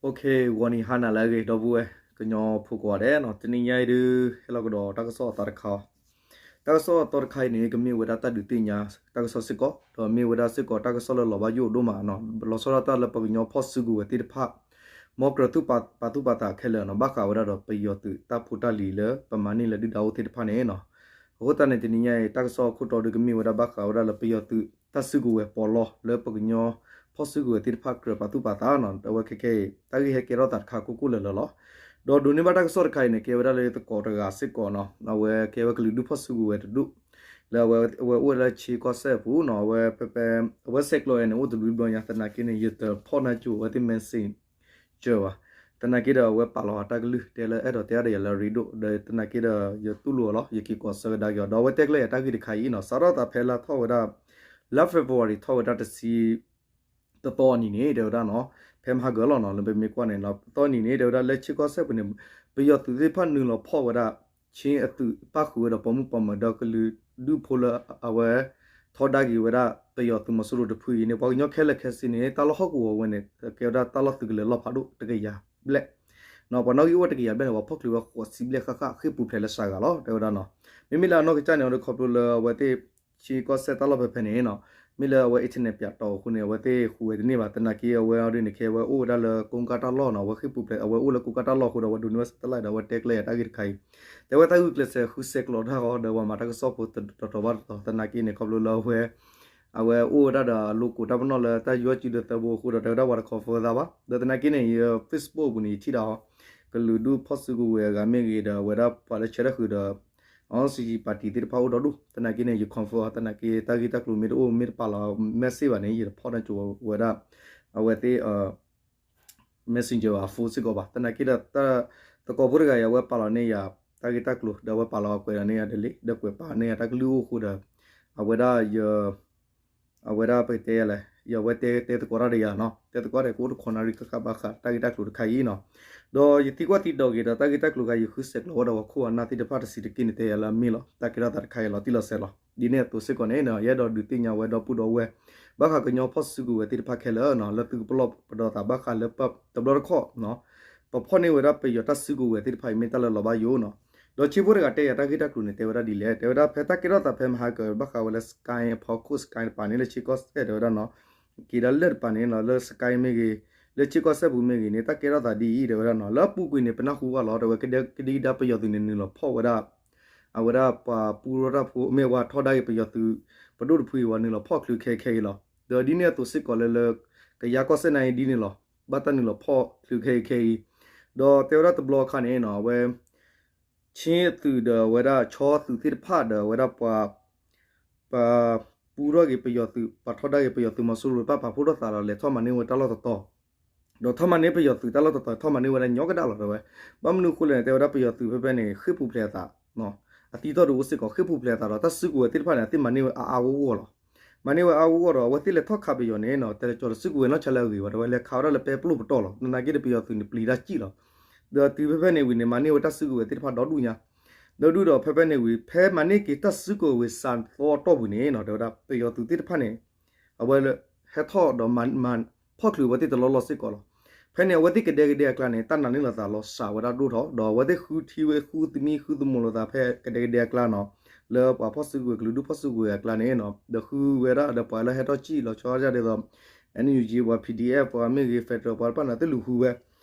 OK, ဂီၤနံၤဟါနၤလၢအဂ့ၤ ဒီပုၢ်ဝဲၢ်ကညီဖိကိးဂၤဒဲးနီၤ, တနံၤညါအံၤဒုး ဟဲလီၤကဒီးတၢ်ကစီၣ်အသီတခါအီၤ, တၢ်ကစီၣ်အသီတခါအံၤန့ၣ် ကမ့ၢ်ဝဲဒၣ်တၢ်ဒုးသ့ၣ်ညါတၢ်ကစီၣ်စ့ၢ်ကီး ဒီးမ့ၢ်ဝဲဒၣ်စ့ၢ်ကီးတၢ်ကစီၣ်လၢလီၤဘၣ်ယိၣ်ဒိၣ်မးနီၤ, လီၤဆီဒၣ်တၢ်လၢပှၤကညီဖီၣ်စုကဝဲၤသ့ၣ်တဖၣ် မ်ကြၢးသူၣ်ပာ်သူၣ်ပာ်သးခဲလၢာ်နီၤ, ဘၣ်ဃးဝဲဒၣ်ဒီးပယီၤသုးတၢ်ဖိတၢ်လံၤလၢပမၤန့ၢ်လၢဒုၣ်ဒါအိၣ်သ့ၣ်တဖၣ်န့ၣ်နီၤ. အဃိသတးန့ၣ် တနံၤညါအံၤ တၢ်ကစီၣ်အခိၣ်တီဒုးကမ့ၢ်ဝဲဒၣ်ဘၣ်ဃးဝဲဒၣ်လၢပယီၤသုးတၢ်စုကဝဲၤပီးလီလၢပှၤကညီဖီၣ်စုကဝဲၤသ့ၣ်တဖၣ်ကြၢးပာ်သူၣ်ပာ်သးနီၤ, အဝဲခဲခဲအံၤ တၢ်ဂ့ၢ်ဟဲကဲထီၣ်သးတခါကိၢ်ကိၢ်လၢၤလၢၤလီၤ. ဒီးဒိးန့ၢ်ဘၣ်တၢ်ကစီၣ်တခါအံၤန့ၣ် ကဲဝဲဒၣ်လၢသကိးတဂၤစ့ၢ်ကီးနီၤ, အဝဲကဲဝဲကလုာ်ဒူၣ်ဖီၣ်စုကဝဲၤတဒူၣ် လၢအဝဲအိၣ်ဝဲဒၣ်လၢဆ့ကီၢ်စဲၣ်ပူၤနီၤ, အဝဲဖဲ အဝဲဆဲးကျိးဝဲန့ၣ် အိၣ်တဘျုးဘျီညါ, သနာ်က့န့ၣ် ယတဖီၣ်နၢ်ကၠိဝဲသ့ၣ် Messenger ဘၣ်, သနာ်က့ဒီးအဝဲပာ်လီၤတၢ်ကလုၢ်တဲလၢအဲၣ်ဒိးတဲအါဒီးယၤလၢရ့ဒိၣ် ဒီးသနာ်က့ဒီးယတူၢ်လိာ်အီၤလီၤ, ယက့ၤကိးဆၢကဒါက့ၤအီၤ ဒီးအဝဲတဲကျဲယၤတၢ်ဂ့ၢ်တခါအံၤနီၤ, စးထီၣ်သးဖဲလါထီၣ်ဝဲဒၣ် လါ February ထီၣ်ဝဲဒၣ်တဆံ တသီအနံၤန့ၣ် တဲဝဲဒၣ်နီၤ, ဖဲမဟါကၢၤလီၤနီၤ, လၢပမ့ၢ်ကွၢ်န့ၣ်နီၤ, တသီအနံၤန့ၣ် တဲဝဲဒၣ်လၢဆ့ကီၢ်စဲၣ်ပူၤန့ၣ် ပယီၤသုးသ့ၣ်တဖၣ်နုာ်လီၤဖီၣ်ဝဲဒၣ် ခ့အသုးပၣ်ဃုာ်ဝဲဒီးပိာ်မုၣ်ပိာ်မၢၤဒီးကလုာ်ဒူၣ်ဖိလၢအဝဲ ထီဒါက့ၤဝဲဒၣ်ပယီၤသုးမီၤစိရိၤတဖုအံၤန့ၣ် ပှၤကညီခဲလၢာ်ခဲဆ့န့ၣ် တၢ်လီၢ်ဟီၣ်ကဝီၤဝဲန့ၣ် ကဲဝဲဒၣ်တၢ်လီၢ်သုးကလၢၤလီၢ်ဖးဒိၣ်တကယၤဘျဲၣ် ပှၤနီၣ်ဂံၢ်အိၣ်တကယၤဘျဲၣ်န့ၣ် ပှၤဖီၣ်ချုးဝဲဃိးဆံဘျဲၣ်ဃၣ်ဃၣ် ဃ့ၢ်ပူၤဖျဲးလၢစှၤဂၤလီၤ တဲဝဲဒၣ်နီၤ. မ့မ့ၢ်လၢအနီၢ်ကစၢ်န့ၣ်အီၤဒီးခီဖျိလၢအဝဲသ့ၣ် ဆ့ကီၢ်စဲၣ်တၢ်လီၢ်ဖဲဖဲန့ၣ်နီၤ, မ့ၢ်လၢအဝဲ internet ပၠးတီၤအဃိန့ၣ် အဝဲသ့ၣ်ဃုာ်ဝဲတန့ၢ်ဘၣ်, သနာ်က့အဝဲအီၤဒ်န့ၣ် ခဲအဝဲအိၣ်ဝဲဒၣ်လၢကိးကၢ်တၢ်လီၢ်နီၤ, အဝဲဃ့ၢ်ပူၤဖျဲး အဝဲအိၣ်လၢကိးကၢ်တၢ်လီၢ်အဃိဒီး အဝဲဒိးန့ၢ်ဝဲ satellite ဒီးအဝဲတဲကျဲယၤတၢ်ဂ့ၢ်တခါအံၤ, တဲဝဲတၢ်ဂုာ်ကျဲးစၢးဃုဆဲးကျိးတၢ်ဃီဒီးပှၤမၤတၢ်ကစီၣ်ဖိတတီၤဘၣ်တတီၤ သနာ်က့န့ၣ် ခီဖျိလၢအဝဲ အဝဲအိၣ်ဝဲဒၣ်ဒီးအလိကိးတၢ်ပနီၣ်လၢတၢ်ယီၢ်စုဒီးသၢဘိအဃိဒီး တဲဝဲဒၣ်ပှၤတ confirm သးဘၣ်, ဒီးသနာ်က့န့ၣ် ယ Facebook ပူၤန့ၣ် ယထံၣ်ဒၣ်အီၤ ကလုာ်ဒူၣ်ဖီၣ်စုကဝဲၤအဂၤမ့ၢ်ဂ့ၤ ဒီးအဝဲဒၣ်ပှၤလၢဆဲးတၢ်ဃုာ်ဒီး အီစံယံၤ party သ့ၣ်တဖၣ်အိၣ်ဒီဒူၣ်, သနာ်က့န့ၣ် ယ confirm အီၤ သနာ်က့တၢ်ဂ့ၢ်တၢ်ကျိၤမ့ၢ်တအိၣ်မ့ၢ်တပာ်လီၤ message ဘၣ်န့ၣ် ယတဖီၣ်နၢ်ကၠိဝဲဒၣ် အဝဲသ့ၣ် messenger အ phone စ့ၢ်ကီးဘၣ်, သနာ်က့ဒီး သကိးဖိတဂၤအံၤ အဝဲပာ်လီၤန့ၢ်ယၤ တၢ်ဂ့ၢ်တၢ်ကျိၤ ဒီးအဝဲပာ်လီၤကွဲးလီၤန့ၢ်ယၤဒ်လဲၣ် ဒီးကွဲးပာ်န့ၢ်ယၤတၢ်ကလုၢ်အိၣ်အဃိဒီး အဝဲဒၣ်ယ အဝဲဒၣ်ပကတဲလဲၣ် ယဝဲတဲတဲသကိးတၢ်ဒီးယၤနီၤ, တဲသကိးဒီးကအိၣ်တခီနၣ်ရံၣ်ဃၣ်ဃၣ်ဘၣ်ဃးတၢ်ဂ့ၢ်တၢ်ကျိၤတခါအံၤနီၤ, ဒီးယသံကွၢ်သံဒိးက့ၤဒီးတၢ်ဂ့ၢ်တၢ်ကျိၤတခါ ယဃုဆဲးကျိးဝဲဒီးပှၤခိၣ်အနၢ်သ့ၣ်တဖၣ်တဆံးတက့ၢ်န့ၣ် တဲယၤလၢအမ့ၢ်လီၤ, တၢ်ကဲထီၣ်သးတခါအံၤလီၤတံၢ်လီၤဆဲးလီၤ, ဒ်န့ၣ်အသိးစ့ၢ်ကီးန့ၣ် ယအဲၣ်ဒိးဒုးသ့ၣ်ညါဝဲဒီပုၢ်ဒီဝဲၢ် ဘၣ်ဃးကညီဖီၣ်စုကဝဲၤသ့ၣ်တဖၣ်ခဲလၢာ်နီၤ လၢသုကပလီၢ်ပဒီသးဘၣ်ဃးလၢတဘျီတခီၣ် ပဖီၣ်န့ၢ်ဝဲဒၣ်ပယီၤတၢ်စုကဝဲၤသ့ၣ်တဖၣ်အံၤ မ့ၢ်တၢ်လၢလီၤဘၣ်ယိၣ်နီၤ, ဒီးဆံးဖိတဂၤတဲယၤတၢ်ဂ့ၢ်တၢ်ကျိၤန့ၣ် တဲဝဲဒၣ်ဒ်လဲၣ်, တဲဝဲဒၣ်ဖဲတၢ်ကဲထီၣ်သးဖဲမဟါကၢၤ ဘၣ်ဃးဝဲလၢ Sky အဖီခိၣ် Sky တပၤန့ၣ် လၢဆံးကီၢ်စဲၣ် တဲဝဲဒၣ်နီၤ, က့ၤဒၣ်လၢၢ်တပၤန့ၣ်နီၤ လၢ Sky မ့ၢ်ဂ့ၤ လၢဆံးကီၢ်စဲၣ်ပူၤမ့ၢ်ဂ့ၤန့ၣ် တၢ်ကဲထီၣ်သးဒ်အံၤ တဲဝဲဒၣ်နီၤ, လၢအပူၤကွံာ်န့ၣ် ပနၢ်ဟူဘၣ်လီၤ တဲဝဲ ကဒဲကဒဲကဒဲပယီၤသုးန့ၣ်နုာ်လီၤဖီၣ်ဝဲဒၣ် အဝဲဒၣ်ပှၤပူထီၣ်တၢ်ဖိ မ့ၢ်ဝဲထီဒါက့ၤပယီၤသုး ပဒိၣ်တဖုအံၤ ဝဲနုာ်လီၤဖီၣ်ချုးခဲအံၤခဲအံၤလီၤ, ဒီးဒ်န့ၣ်အသိးစ့ၢ်ကီးလၢလၢ ကယၤကီၢ်စဲၣ်နၤအံၤဒ်န့ၣ်လီၤ, ဘၣ်တၢ်နုာ်လီၤဖီၣ်ချုးခဲအံၤခဲအံၤ, ဒီးတဲဝဲဒၣ်တဘျီအခါန့ၣ်နီၤ အဝဲ ခ့အသုးဒီးအဝဲဒၣ်ခၠီသုးသ့ၣ်တဖၣ်ဒီးအဝဲဒၣ်ပှၤ ပှၤပူထီၣ်က့ၤပယီၤသုး ပှၤထီဒါက့ၤပယီၤသုးမီၤစိရိၤတဖၣ် ပာ်ဖှိၣ်ထီၣ်သးဒီးလဲၤထီၣ်မၤန့ၢ်ဝဲတၢ်လီၢ်တတီၤ, ဒီးထီၣ်မၤန့ၢ်ပယီၤသုးတၢ်လီၢ်တတီၤ ထီၣ်မၤန့ၢ်ဝဲဒၣ်ညီကဒၣ်လီၤ တဲဝဲ, ဘၣ်မနုၤအဃိလဲၣ်န့ၣ် တဲဝဲဒၣ်ပယီၤသုးဖဲဖဲန့ၣ် ဃ့ၢ်ပူၤဖျဲးအသး အသံတီၢ်ဒုးအိၣ်စ့ၢ်ကီး ဃ့ၢ်ပူၤဖျဲးအသးဒီး တၢ်စုကဝဲၤသ့ၣ်တဖၣ်န့ၣ် အသ့ၣ်မၤန့ၢ်ဝဲအါအါဂီၢ်ဂီၢ်လီၤ, မၤန့ၢ်ဝဲအါအါဂီၢ်ဂီၢ်ဒီး အဝဲသ့ၣ်လဲၤထီၣ်ခးပယီၤန့ၣ်နီၤ တလဲၤကၠီၤတစုကဝဲၤနီၢ်ဆါလၢအဂ့ၤဘၣ် တဲဝဲ လဲၤခးဝဲဒၣ်လၢပဲပျိၢ်ပတီၢ်လီၤ, သနာ်က့ဒီးပယီၤသုးန့ၣ်ပျံၤတၢ်စံၣ်လီၤ, ဒီးတုၤဖဲဖဲန့ၣ်ဝံၤန့ၣ် မၤန့ၢ်ဝဲတၢ်စုကဝဲၤသ့ၣ်တဖၣ်ဒီဒူၣ်ညါ, ဒီဒူၣ်ဒီးဖဲဖဲန့ၣ်ဝံၤ ဖဲမၤန့ၢ်က့ၤတၢ်စုကဝဲၤစးသီအတီၢ်ပူၤန့ၣ်နီၤ တဲဝဲဒၣ်ပယီၤသုးသ့ၣ်တဖၣ်န့ၣ် အဝဲဟဲထီၣ်ဒီးမၤ ဖီၣ်ချုးအဝဲသ့ၣ်တလီၢ်လီၢ်စ့ၢ်ကီးလီၤ, ဖဲန့ၣ် အဝဲသ့ၣ်ကဒဲကဒဲအကျါန့ၣ် တၢ်နာ်န့ၢ်လိာ်သးလီၤစှၤဝဲဒၣ်ဒိၣ်ထီၣ် ဒီးအဝဲသ့ၣ်ဃုထံဝဲဃုသမံဃုသမူလိာ်သးဖဲကဒဲကဒဲအကျါနီၤ, လၢပှၤဖီၣ်စုကဝဲၤကလုာ်ဒူၣ်ဖီၣ်စုကဝဲၤအကျါန့ၣ်နီၤ ဒီးဃုဝဲဒၣ်ဒီးပှၤလၢဟဲထီၣ်စံၣ်လီၤဆီဒၣ်ဒ်သိး NUG ပှၤ PDF ပှၤမ့ၢ်ဂ့ၤ federal ပှၤတဖၣ်န့ၣ်သ့ၣ်လူၤဃုဝဲ,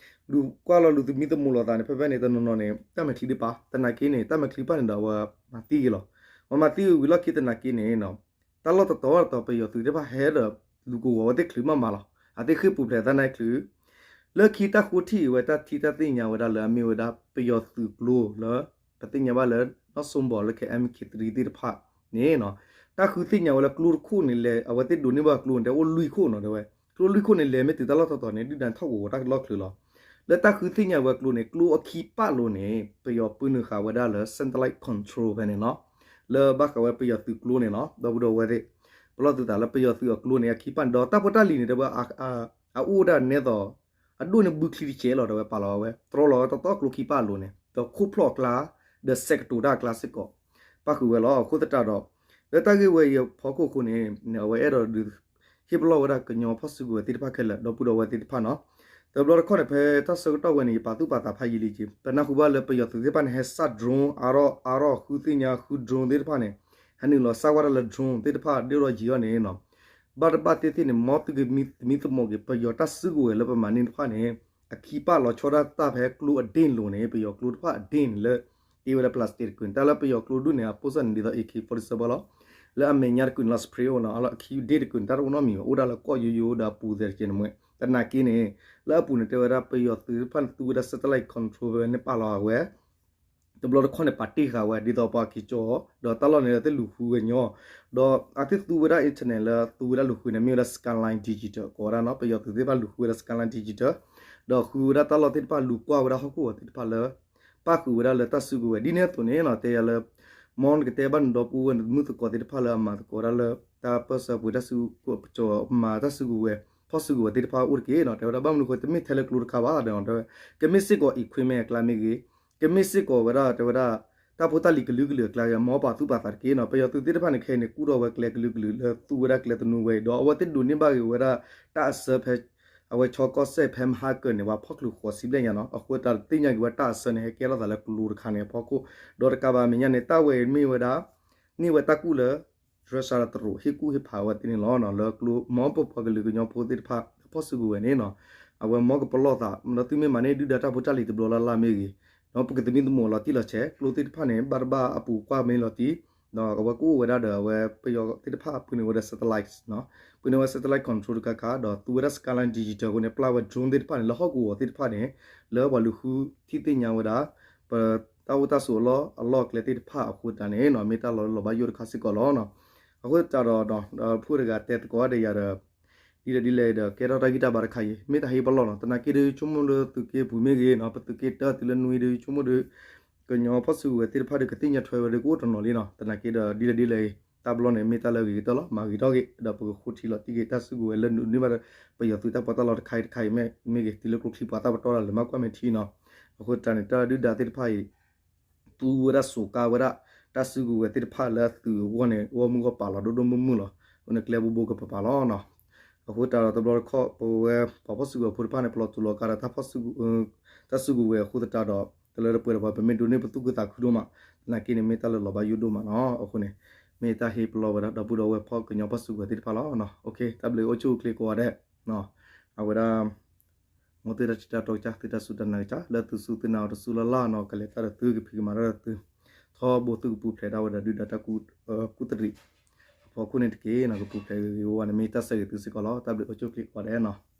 လူၤကွၢ်လီၤလူၤသမံသမိးလိာ်သးန့ၣ် ဖဲဖဲန့ၣ် တနီၤနီၤန့ၣ် တၢ်မဲာ်ချံဒံးပာ် သနာ်က့န့ၣ် တၢ်မဲာ်ချံပာ်န့ၣ်ဒီးအဝဲမၤသံက့ၤလီၤ, ပှၤမၤသံက့ၤဝံၤလီၢ်ခံသနာ်က့န့ၣ်နီၤ တၢ်လီၢ်တတီၤတတီၤ ပယီၤသုးသ့ၣ်တဖၣ်ဟဲဒီး လူၤကဝီၤဝဲသ့ၣ်ချုးမးမးလီၤ, အသ့ၣ်ဃ့ၢ်ပူၤဖျဲးသးန့ၣ်ချုး လၢခံတၢ်ဃိထံၣ်ဝဲတၢ်ထံၣ်တၢ်သ့ၣ်ညါဝဲဒၣ်လၢအမ့ၢ်ဝဲဒၣ်ပယီၤသုးကျိလၢ ပသ့ၣ်ညါဘၣ်လၢ နီၢ်စိဘီလၢခဲ MK three သ့ၣ်တဖၣ်န့ၣ်နီၤ, တၢ်ဃုသ့ၣ်ညါဝဲလၢကျိတခိၣ်န့ၣ်လဲၤ အဝဲသ့ၣ်ဒိးန့ၢ်ဘၣ်ကျိန့ၣ် တဲအိၣ်လွံၢ်ခိၣ်နီၤ တဲဝဲ, ကျိလွံၢ်ခိၣ်န့ၣ် လဲၤမ့ၢ်တုၤတၢ်လီၢ်တတီၤန့ၣ် ဒုၣ်ဒါထီၣ်ကဝီၤတၢ်လီၢ်ချုးလီၤ, လၢတၢ်ဃုသ့ၣ်ညါဝဲကျိန့ၣ် ကျိအခံပာ်လိၤန့ၣ် ပယီၤပုၢ်နုာ်ဃာ်ဝဲဒၣ်လၢ satellite control ဖဲန့ၣ်နီၤ, လၢဘၣ်ဃးဝဲပယီၤသုးကျိန့ၣ်လီၤ, ဒီပုၢ်ဒီဝဲၢ်သ့ၣ် ပလီၢ်သုသးလၢပယီၤသုးအကျိန့ၣ် အခံပာ်န့ၣ် ဒီးတၢ်ဖိတၢ်လံၤန့ၣ် တဲဝဲ အအိၣ်ဒၣ်နဲသိး အဒိၣ်န့ၢ်ဘုချံတကဲးလီၤ တဲဝဲ ပာ်လီၤဝဲ တြီလီၤဝဲတီတီကျိခံပာ်အလိၤန့ၣ် ဒီးခိၣ်ဖျီၣ်အကျါ ဒီးစဲးကတိၤတၢ်အကျါစ့ၢ်ကီး ပၣ်ဃုာ်ဝဲလီၤ. အဃိသတးဒီး လၢတၢ်ဂ့ၢ်ဝဲအံၤအဖီခိၣ်အဃိန့ၣ် အဝဲအဲၣ်ဒိးဒုး ဟ့ၣ်ပလီၢ်ဝဲဒၣ်ကညီဖီၣ်စုကဝဲၤသ့ၣ်တဖၣ်ခဲလၢာ် ဒီပုၢ်ဒီဝဲၢ်သ့ၣ်တဖၣ်နီၤ, တဘျီတခီၣ်န့ၣ် ဖဲတၢ်ဆၢကတီၢ်ဝဲန့ၣ် ယပာ်သူၣ်ပာ်သးဖးယံာ်လံက့ၤ ပနၢ်ဟူဘၣ်လၢပယီၤသုးသ့ၣ်တဖၣ်န့ၣ် ဟဲစၢ် drone အါထီၣ်အါထီၣ် ဃုသ့ၣ်ညါဃု drone သ့ၣ်တဖၣ်န့ၣ် ဟဲနုာ်လီၤစၢ်ကွၢ်တၢ်လၢ drone သ့ၣ်တဖၣ်ဒိၣ်ထီၣ်ယံာ်ထီၣ်န့ၣ်နီၤ ဘၣ်တဘၣ်သ့ၣ်သ့ၣ်န့ၣ် မ်သုကသမံသမိးက့ၤ ပယီၤတၢ်စုကဝဲၤလၢပမၤန့ၢ်တဖၣ်န့ၣ် အခံပာ်လီၤဆီဒၣ်တၢ်ဖဲကျိအဒ့ၣ်လိၤန့ၣ် ပယီၤကျိတဖၣ်အဒ့ၣ်န့ၣ်လၢ တ့ဝဲလၢ plastic တကုာ်န့ၣ် တၢ်လၢပယီၤကျိဒူၣ်န့ၣ် အပိၢ်စၢ်န့ၣ် ဒ်သိး AK forty-seven လီၤ. လၢအမဲာ်ညါတကုာ်န့ၣ်လီၤ spray အိၣ်နီၤ အလီၢ်အခံဒ့ၣ်တကုာ်န့ၣ် တၢ်တအိၣ်နီတမံၤဘၣ် အိၣ်ဒၣ်လၢကီၢ်ယိယိဒီးအပူၤသဲးတက့ၢ်န့ၣ်မ့ၢ် သနာ်က့န့ၣ် လၢအပူၤန့ၣ် တဲဝဲဒၣ်ပယီၤသုးတဖၣ်န့ၣ် သူဝဲဒၣ် satellite control ဝဲန့ၣ်ပာ်လီၤအဝဲ တဘျီတခီၣ်န့ၣ် ပာ်တ့ၢ်ဃာ်ဝဲ ဒ်သိးပှၤက့ၤကၠီ ဒီးတၢ်လီၢ်န့ၣ် သ့ၣ်လူၤဃုဝဲညီ ဒီးအသ့ၣ်သူဝဲဒၣ် internet လၢသူဝဲဒၣ်လူၤဃုန့ၣ် မ့ၢ်ဝဲဒၣ် Skyline Digital ကိးဝဲဒၣ်နီၤ ပယီၤသုးသ့ၣ်တဖၣ်လူၤဃုဝဲဒၣ် Skyline Digital ဒီးဃုဝဲဒၣ်တၢ်လီၢ်သ့ၣ်တဖၣ် လူၤကွၢ်ဝဲဒၣ်ဟီၣ်ခိၣ်ဂီၤသ့ၣ်တဖၣ်လၢ ပၣ်ဃုာ်ဝဲဒၣ်လၢတၢ်စုကဝဲၤ ဒ်န့ၣ်အသိးန့ၣ်နီၤ တဲယၤလၢ မ်နကတဲဘၣ်နဒီပုၢ်ဝဲၢ်နမုၣ်သကိးသ့ၣ်တဖၣ်လၢအမၤသကိးဝဲဒၣ်လၢ တၢ်ပၢၢ်ဆၢပှ့ၤတၢ်စုကဝဲၤ မၤတၢ်စုကဝဲၤ ဖီၣ်စုကဝဲၤသ့ၣ်တဖၣ်အိၣ်တက့ၢ်နီၤ တဲဝဲဒၣ်ဘၣ်မနုၤအဃိ တမ့ၢ်ထဲလၢကျိတခါဘၣ် တဲဝဲဒၣ် ကမ့ၢ်စ့ၢ်ကီး equipment အကျါမ့ၢ်ဂ့ၤ ကမ့ၢ်စ့ၢ်ကီးဝဲဒၣ် တဲဝဲဒၣ် တၢ်ဖိတၢ်လံၤကလုာ်ကလုာ်အကျါဂ့ၤ မ်ပာ်သူၣ်ပာ်သးတက့ၢ်နီၤ ပယီၤသုးသ့ၣ်တဖၣ်န့ၣ် ခဲအံၤန့ၣ် ကူၣ်ထီၣ်ဝဲကျဲကလုာ်ကလုာ်လၢသူဝဲဒၣ်ကျဲသနူဝဲအံၤ ဒီးအဝဲသ့ၣ်ဒိးန့ၢ်ဘၣ်က့ၤဝဲဒၣ် တၢ်အစၢဖဲ အဝဲဆီကီၢ်စဲၣ်ဖဲမဟါကၢၤန့ၣ် ပှၤဖီၣ်ချုးဃိးဆံဘျဲၣ်ညါနီၤ အဃိသတးသ့ၣ်ညါက့ၤဝဲတၢ်အစၢန့ၣ် ဟဲကဲထီၣ်သးလၢကျိတခါန့ၣ်အဖီခိၣ် ဒီးတကးဘၣ်မဲာ်ညါန့ၣ် တၢ်ဝဲအံၤမ့ၢ်ဝဲဒၣ် န့ၢ်ဝဲတၢ်ကူၣ်လၢ ရၢၡါတရူး ဟ့ၣ်ကူၣ်ဟ့ၣ်ဖးဝဲသ့ၣ်န့ၣ်လီၤ. လၢကျိ မ်ပပှၤကလုာ်ကညီဖိသ့ၣ်တဖၣ် ဖီၣ်စုကဝဲၤန့ၣ်နီၤ အဝဲမ်ကပလီၢ်သး ဒီးသုမ့ၢ်မၤန့ၢ်ဒုၣ်ဒါတၢ်ဖိတၢ်လံၤတဘျီလၢ်လၢ်မ့ၢ်ဂ့ၤ ဒီးပကသမံသမိးလီၤတံၢ်လီၤဆဲး ကျိသ့ၣ်တဖၣ်န့ၣ် ဘၣ်တဘၣ်အပူၤကွၢ်မ့ၢ်လီၤတံၢ် ဒီးအဝဲကအိၣ်ဝဲဒၣ်ဒီး အဝဲပယီၤသ့ၣ်တဖၣ်ပှ့ၤန့ၢ်ဝဲဒၣ် satellite ပှ့ၤန့ၢ်ဝဲ satellite control တခါခါ ဒီးသူဝဲဒၣ် Skyline Digital အဃိန့ၣ် ပျၢ်ဝဲ drone သ့ၣ်တဖၣ်န့ၣ် လၢဟီၣ်ကဝီၤသ့ၣ်တဖၣ်န့ၣ် လၢပှၤလူၤဃုထံၣ်သ့ၣ်ညါဝဲဒၣ် ပတၢ်အိၣ်တၢ်ဆိးအလီၢ်အကျဲသ့ၣ်တဖၣ်အဃိသတးန့ၣ် မ့ၢ်တၢ်လီၤလၢလီၤဘၣ်ယိၣ်တခါစ့ၢ်ကီးလီၤ. အဃိသတးဒီး ဒီးဖုၣ်တဂၤတဲသကိးဒီးယၤဒီး ဒ်လဲၣ်ဒ်လဲၣ်ဒီး ကဲထီၣ်တၢ်ဂံၢ်တၢ်ဘါတခါအံၤ မ့ၢ်တၢ်ဟ့ၣ်ပလီၢ်နီၤ သနာ်က့ဒီး ယဆိကမိၣ်လၢသုးက့ပူၤမ့ၢ်ဂ့ၤနီၤ ပသုးက့တၢ်သုးလၢနွံဒီး ယဆိကမိၣ်ဒီး ကညီဖီၣ်စုကဝဲၤသ့ၣ်တဖၣ်ဒီး ကသ့ၣ်ညါထွဲဝဲဒီးကအိၣ်တနီၤလံနီၤ သနာ်က့ဒီး ဒ်လဲၣ်ဒ်လဲၣ်အံၤ တၢ်ပလီၢ်န့ၣ် မ့ၢ်တၢ်လၢဂ့ၤကတၢၢ်လီၤ မၤဂ့ၤထီၣ်ဂ့ၤ ဒီးပကဃိထံလီၤတံၢ်ဂ့ၤ တၢ်စုကဝဲၤလၢနုာ်န့ၢ်ဘၣ်ဒီး ပယီၤသုးတၢ်ပီးတၢ်လီတခါအံၤတခါအံၤမ့ၢ်ဂ့ၤ တုၤလၢကျိချံပှၤတၢ်ပတီၢ်ဒၣ်လဲာ်မၤကွၢ်မဲာ်ထံနီၤ အဃိသတးန့ၣ် တၢ်ဒုၣ်ဒါသ့ၣ်တဖၣ်အံၤ သူဝဲဒၣ်စူးကါဝဲဒၣ် တၢ်စုကဝဲၤသ့ၣ်တဖၣ်လၢအသုးအဂီၢ်န့ၣ် ဂီၢ်မုၢ်ဂီၢ်ပၤလီၤဒိၣ်ဒိၣ်မုၢ်မုၢ်လီၤ. အဃိန့ၣ်ကျဲဘိဘိကပၤပၤလီၤနီၤ. အဃိသတးဒီးတဘျီတခီၣ် ပဝဲပှၤဖီၣ်စုကဝဲၤဖိတဖၣ်န့ၣ် ပလီၤတူာ်လီၤကာ်ဒီးတၢ်ဖီၣ်စုကဝဲၤ တၢ်စုကဝဲၤအဃိသတးဒီး တလၢတပှဲၤဒီးပှၤ ပမ့ၢ်ဒိးန့ၢ်ပသူၣ်ခုသးခုဒိၣ်မး သနာ်က့န့ၣ် မ့ၢ်တၢ်လၢလီၤဘၣ်ယိၣ်ဒိၣ်မးနီၤ. အဃိန့ၣ် မ့ၢ်တၢ်ဟ့ၣ်ပလီၢ်ဝဲဒၣ်ဒီပုၢ်ဒီဝဲၢ်ဖီၣ်ကညီဖီၣ်စုကဝဲၤသ့ၣ်တဖၣ်လီၤ. တၢ်ဘျုးအိၣ်ဆူၣ်အိၣ်ချ့ကိးဂၤဒဲး အဝဲဒၣ် မ်သုတၢ်ထံၣ်တၢ်တီကစၢ် သုတၢ်စူၢ်တၢ်နာ်ကစၢ် လၢသုစူၢ်သုနာ်အီၤတစူၢ်လၢ်လၢ်နီၤ ကလဲၤတၢ်ဒီးသုကဖံးကမၤတၢ်ဒီးသု ထီဘိသုကပူၤဖျဲးဒၣ်ဝဲဒီးဒုၣ်ဒါတၢ်ကူၣ်တရံး အဖီခိၣ်န့ၣ်တက့ၢ်နီၤ ကပူၤဖျဲးဂ့ၤဂ့ၤဝါဝါန့ၣ် မ့ၢ်တၢ်ဆၢဂ့ၤသုစ့ၢ်ကီးလီၤ. တၢ်ဘျုးအိၣ်ဆူၣ်အိၣ်ချ့ကိးဂၤဒဲးနီၤ.